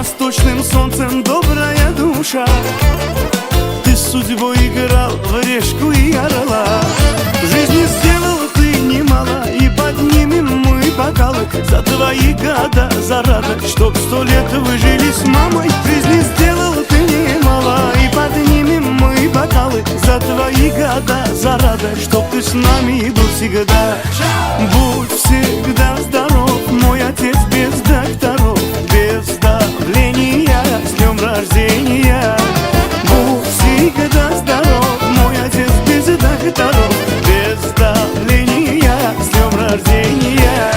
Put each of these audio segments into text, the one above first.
Восточным солнцем добрая душа. Ты с судьбой играл в решку и орла. В жизни сделал ты немало, и поднимем мы бокалы за твои года, за радость, чтоб 100 лет вы жили с мамой. В жизни сделал ты немало, и поднимем мы бокалы за твои года, за радость, чтоб ты с нами был всегда. Будь всегда здоров, мой отец, без докторов, без давления, с днем рождения. Будь всегда здоров, мой отец, без докторов, без давления, с днем рождения.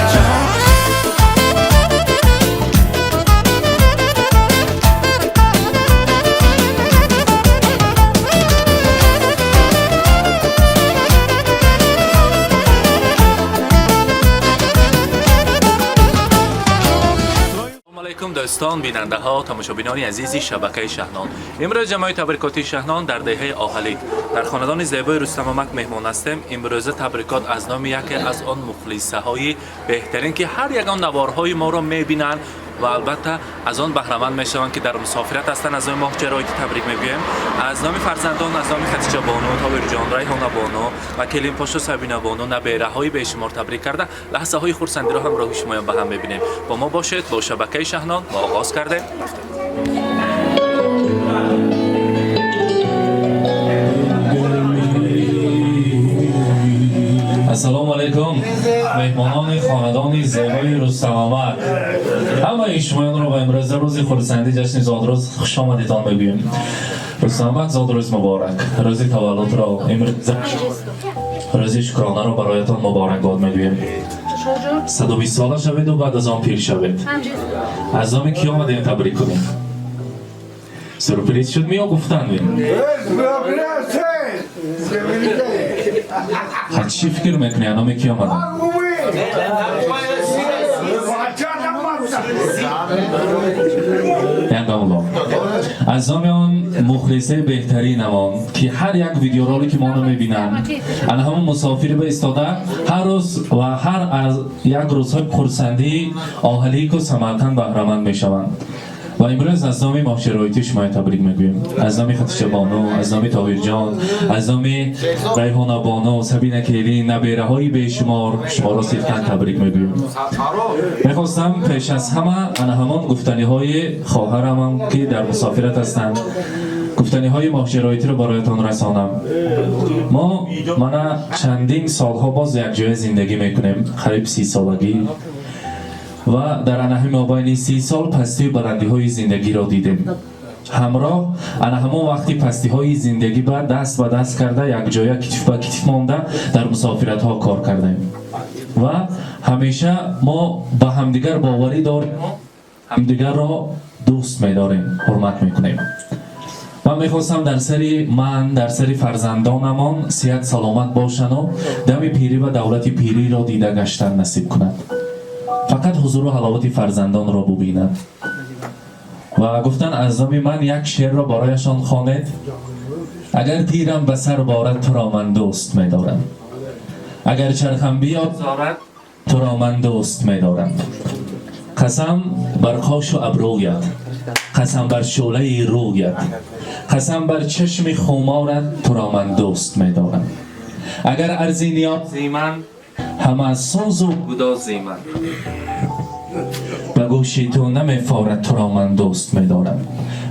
Салом алайкум, дӯстон, бинандаҳо, тамошобинони азизи шабакаи Шаҳнон. Имрӯз ҷамоаи табрикотии Шаҳнон дар деҳаи Оҳалик, дар хонадони зебои Рустамамак меҳмон ҳастем. Имрӯза табрикот аз номи яке аз он мухлисаҳои беҳтарин, ки ҳар ягон наворҳои моро мебинанд ва албатта аз он баҳраманд мешаванд, ки дар мусофират ҳастанд, аз номи моҳчароити табрик мегӯем. Аз номи фарзандон, аз номи Хатича бону, Тобирҷон, Райҳона бону ва келинпошу Сабина бону, набераҳои бешумор табрик карда, лаҳзаҳои хурсандиро ҳамроҳи шумоён ба ҳам мебинем. Бо мо бошед, бо шабакаи Шаҳнон. Мо оғоз кардем. Ассалому алайкум, меҳмонони хонадони зебои Рустамамак. Ҳамаи шумоёнро ба имрӯза рӯзи хурсандӣ, ҷашни зодрӯз хушомадитон мегӯем. Рустамамак, зодрӯз муборак! Рӯзи таваллудро, имрӯза рӯзи шукронаро бароятон муборакбод мегӯем. 120 сола шаведу баъд аз он пир шавед. Аз номи кӣ омадем табрик кунем? Сюрприз шуд, меё гуфтан? Ҳа, чӣ фикр мекунӣ, аз номи кӣ омадам? Янгамулло, аз номи он мухлисаи беҳтаринамон, ки ҳар як видеоролики моро мебинанд, ана ҳамон мусофири ба истода ҳар рӯз ва ҳар аз як рӯзҳои хурсандии Оҳалику Самарқанд баҳраманд мешаванд. Ва имрӯз аз номи моҳшароитӣ шумоя табрик мегӯем. Аз номи Хатича бону, аз номи Тоҳирҷон, аз номи Райҳона бону, Сабина келин, набераҳои бешумор шуморо сидқан табрик мегӯем. Мехостам пеш аз ҳама ана ҳамон гуфтаниҳои хоҳарамам, ки дар мусофират ҳастанд, гуфтаниҳои моҳшароитиро бароятон расонам. Мо мана чандин солҳо боз якҷоя зиндагӣ мекунем, қариб 30 солагӣ, ва дар анаҳи мобайни 30 сол пастию баландиҳои зиндагиро дидем ҳамроҳ. Ана ҳамон вақти пастиҳои зиндагӣ ба даст ба даст карда, якҷоя, китф ба китф монда, дар мусофиратҳо кор кардаем ва ҳамеша мо ба ҳамдигар боварӣ дорем, ҳамдигарро дӯст медорем, ҳурмат мекунем. Ман мехостам дар сари ман, дар сари фарзандонамон сиҳат саломат бошану дами пирӣ ва давлати пириро дида гаштан насиб кунад, фақат ҳузуру ҳаловати фарзандонро бубинад. Ва гуфтан, аз номи ман як шеърро барояшон хонед. Агар тирам ба сар борад, туро ман дӯст медорам, агар чархам биёзорад, туро ман дӯст медорам. Қасам бар қошу абрӯят, қасам бар шӯлаи рӯят, қасам бар чашми хуморат, туро ман дӯст медорам. Агар арзи ниёзи ман ҳама созу гудози ман ба гӯши ту намефорад, туро ман дӯст медорам.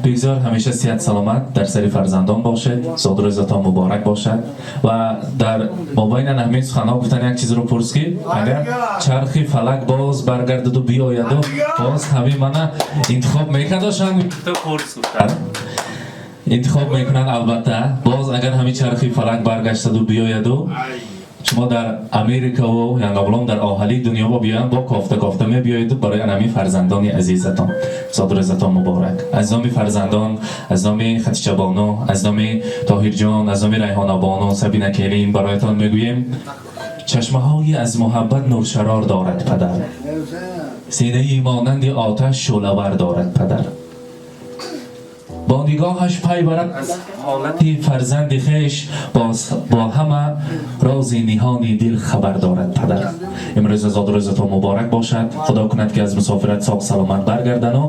Бигзор ҳамеша сиҳат саломат дар сари фарзандон бошед. Зодрӯзатон муборак бошад. Ва дар мобайна ҳамин суханҳо гуфтан, як чизро пурс, ки агар чархи фалак боз баргардаду биёяду, боз ҳамин мана интихоб мекардошанд? Пурс, гуфтан, интихоб мекунанд албатта. Боз агар ҳамин чархи фалак баргаштаду биёяду, шумо дар Америкаву янгаблон дар оҳалии дунёво биёянд, бо кофта кофта мебиёеду барои анами фарзандони азизатон. Зодрӯзатон муборак! Аз номи фарзандон, аз номи Хатичабону, аз номи Тоҳирҷон, аз номи Райҳонабону, Сабина келин бароятон мегӯем: чашмаҳои аз муҳаббат нуршарор дорад падар, синаи монанди оташ шӯълавар дорад падар. Бо нигоҳаш пай барад аз ҳолати фарзанди хеш, бо ҳама рози ниҳони дил хабар дорад падар. Имрӯз зодрӯзатон муборак бошад. Худо кунад, ки аз мусофират соғ саломат баргардану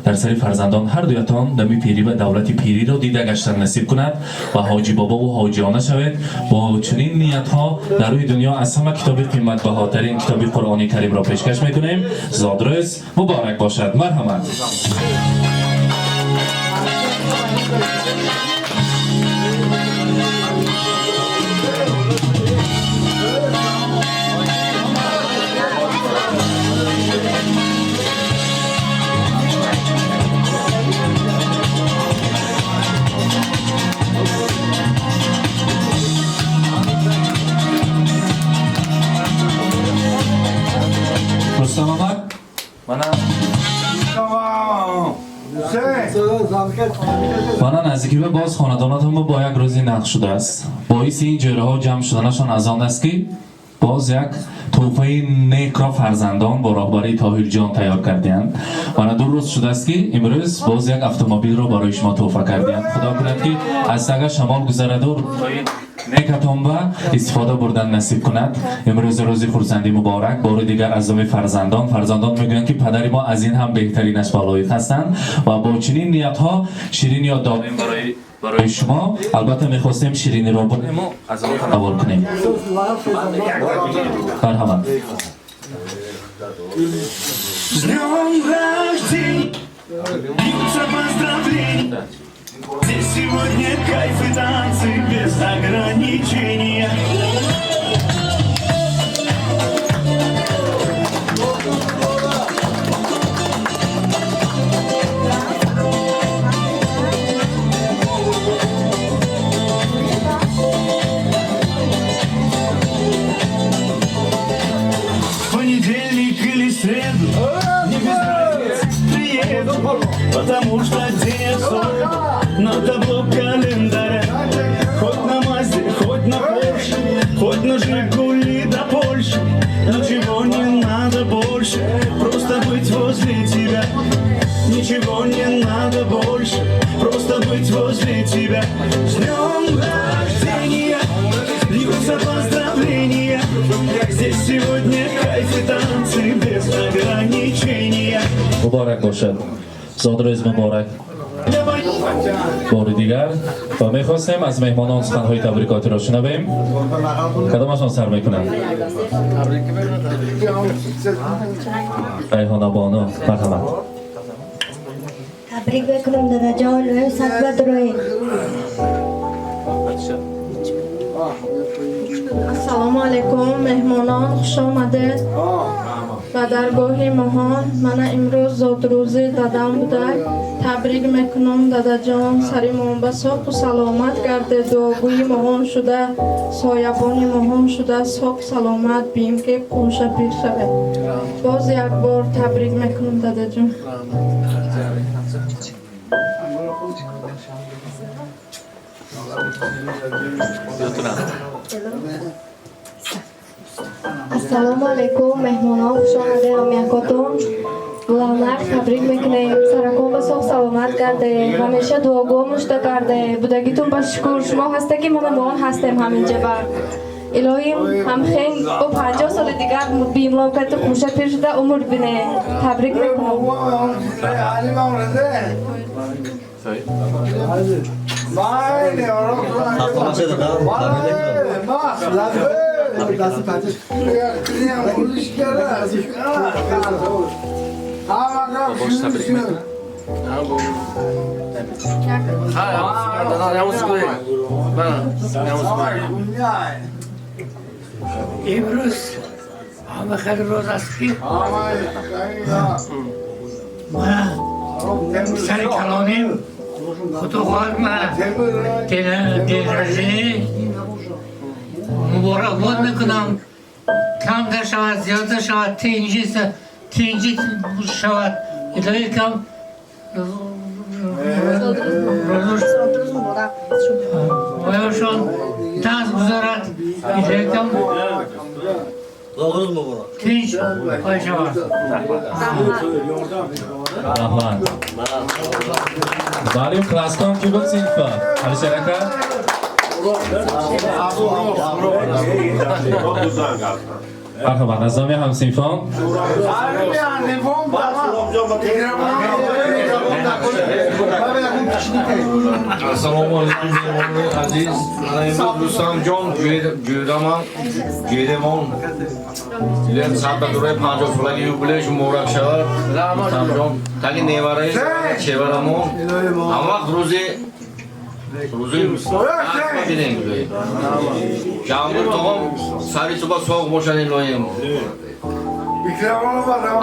дар сари фарзандон ҳар дуятон дами пирӣ ва давлати пириро дида гаштан насиб кунад ва ҳоҷи бобову ҳоҷиёна шавед. Бо чунин ниятҳо дар рӯи дунё аз ҳама китоби қиматбаҳотарин, китоби Қуръони Каримро пешкаш мекунем. Зодрӯз муборак бошад, марҳамат. Рустам омад, мана наздикиба боз хонадонатон бо як рӯзи нақш шудааст. Боиси ин ҷӯраҳо ҷамъ шуданашон аз он аст, ки боз як тӯҳфаи некро фарзандон бо роҳбарии Тоҳирҷон тайёр кардианд. Мана 2 рӯз шудааст, ки имрӯз боз як автомобилро барои шумо тӯҳфа кардианд. Худо кунад, ки аз тага шамол гузараду некатон ба истифода бурдан насиб кунад. Имрӯз рӯзи хурсандӣ муборак. Бори дигар аз номи фарзандон, фарзандон мегӯянд, ки падари мо аз ин ҳам беҳтаринаш ба лоиқ ҳастанд ва бо чунин ниятҳо ширинӣ додем барои шумо. Албатта, мехостем шириниро бурему аз он тановул кунем. Марҳамат. С днем рождения, льются поздравления. Здесь сегодня кайф и танцы без ограничения. В понедельник или среду, мне без разницы, приеду, потому что день особый на табло календаря. Хоть на Мазде, хоть на Порше, хоть на Жигули до Польши. Ничего не надо больше, просто быть возле тебя. Ничего не надо больше, просто быть возле тебя. С днем рождения, льются поздравления. Здесь сегодня кайф и танцы без ограничения. Муборак бошад, зодрӯз муборак бори дигар. Ва мехостем аз меҳмонон суханҳои табрикотиро шунавем. Кадомашон сар мекунанд? Райҳона бону, марҳамат. Табрик мекунам, дадаҷон, илоҳи садбат роед. Ассалому алайкум, меҳмонон, хуш омадед ба даргоҳи моҳон. Мана имрӯз зодрӯзи дадам будак. Табрик мекунам, дадаҷон, сари мон ба соқу саломат гарде, дуогӯи моҳон шуда, соябони моҳон шуда, соқ саломат бием, ки қӯша пир шавед. Боз як бор табрик мекунам, дадаҷон. Ассалому алайкум, меҳмонон, хуш омадед ҳамякотон. Гулавнақ табрик мекунем, саракон ба соғ саломат гарде, ҳамеша дуогӯ мушта гарде. Будагитон ба шукр, шумо ҳаста, ки мана мо он ҳастем ҳаминҷа. Ба илоҳим ҳамхен бо 50 соли дигар бимлокати хӯша пир шуда умр бине. Табрик мекунам. Бобош табрик мекунад. Имрӯз ҳама хеле рӯз аст, ки мана сари калоним, худо хоҳад, ма день рождения муборакбод мекунам. Камтар шавад, зиёдтар шавад, тинҷи тинҷи шавад, илоҳи кам рӯзош оёшон даст гузарад, илоҳи кам тинҷ пой шавад. Раҳмат. Барим класском ки буд синфа? Алишер ака? Марҳамат, аз номи ҳамсинфон. Ассалому алайкум, меҳмонони азиз. Мана имрӯз Рустамҷон ҷӯдаман, ҷӯдамон. Дилем сад ба дураи 50-солаги юбилеяш муборак шавад. Рустамҷон, таги невараи чеварамон. Ҳам вақт рӯзи рӯзи бинем. Ҷамбур тоғом сари суба соғ бошад илоҳим.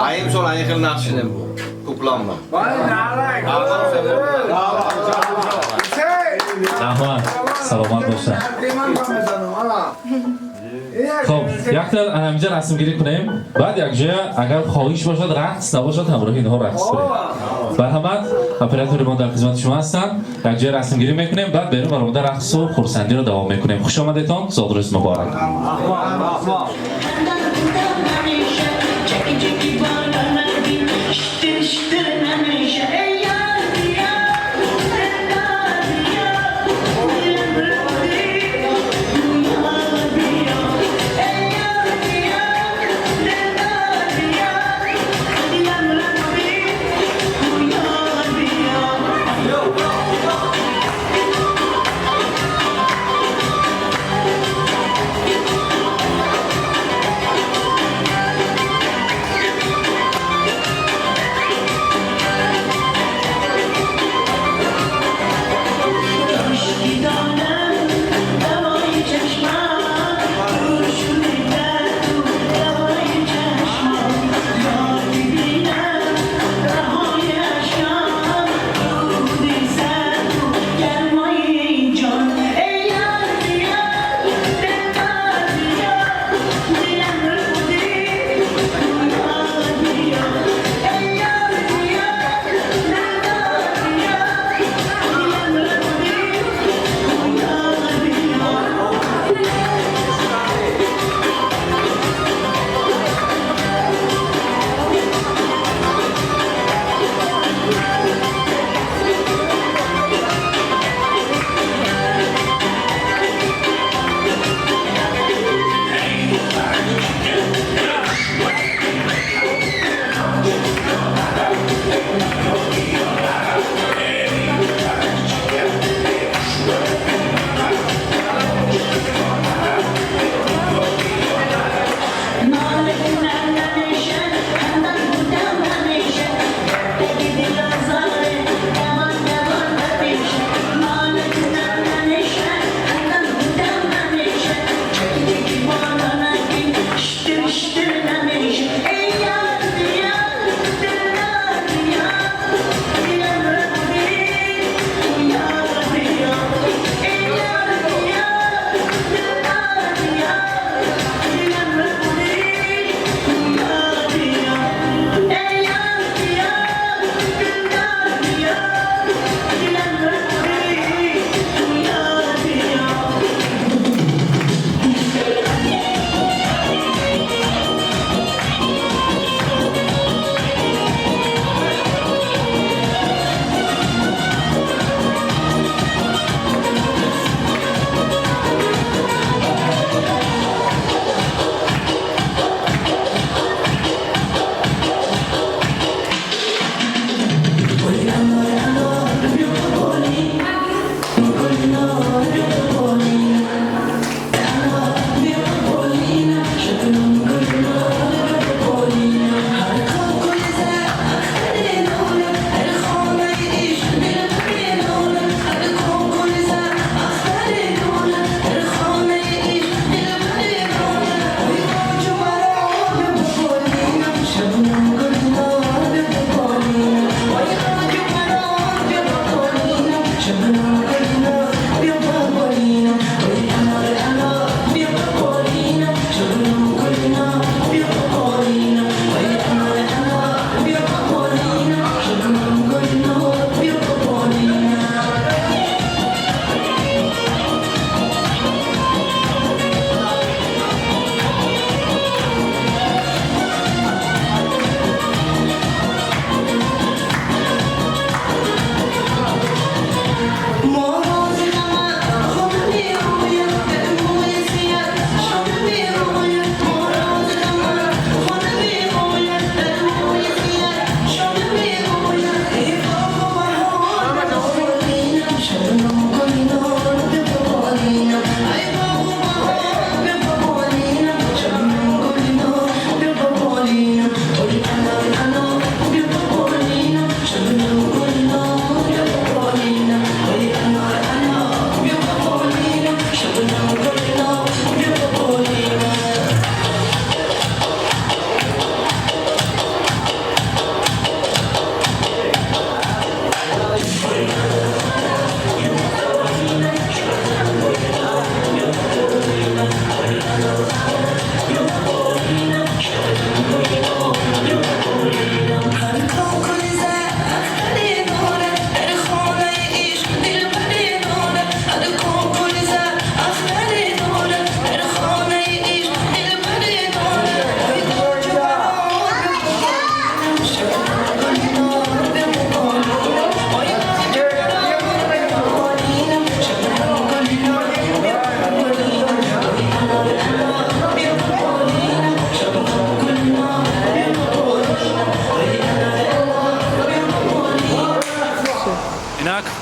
Аим сол аин хел нақш шинем купламба. Раҳмат, саломат бошад. Хоб, якта ҳаминҷа расмгирӣ кунем, баъд якҷоя агар хоҳиш бошад, рақс набошад, ҳамроҳи инҳо рақс кунем. Марҳамат, оператори мо дар хизмати шумо ҳастанд. Якҷоя расмгирӣ мекунем, баъд берун баромада рақсу хурсандиро давом мекунем. Хуш омадетон, зодрӯз муборак.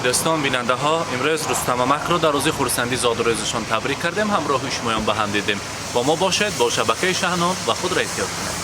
Дӯстон, бинандаҳо, имрӯз Рустамамакро дар рӯзи хурсандии зодрӯзашон табрик кардем, ҳамроҳи шумоён ба ҳам дидем. Бо мо бошед, бо шабакаи Шаҳнон, ва худро эҳтиёт кунед.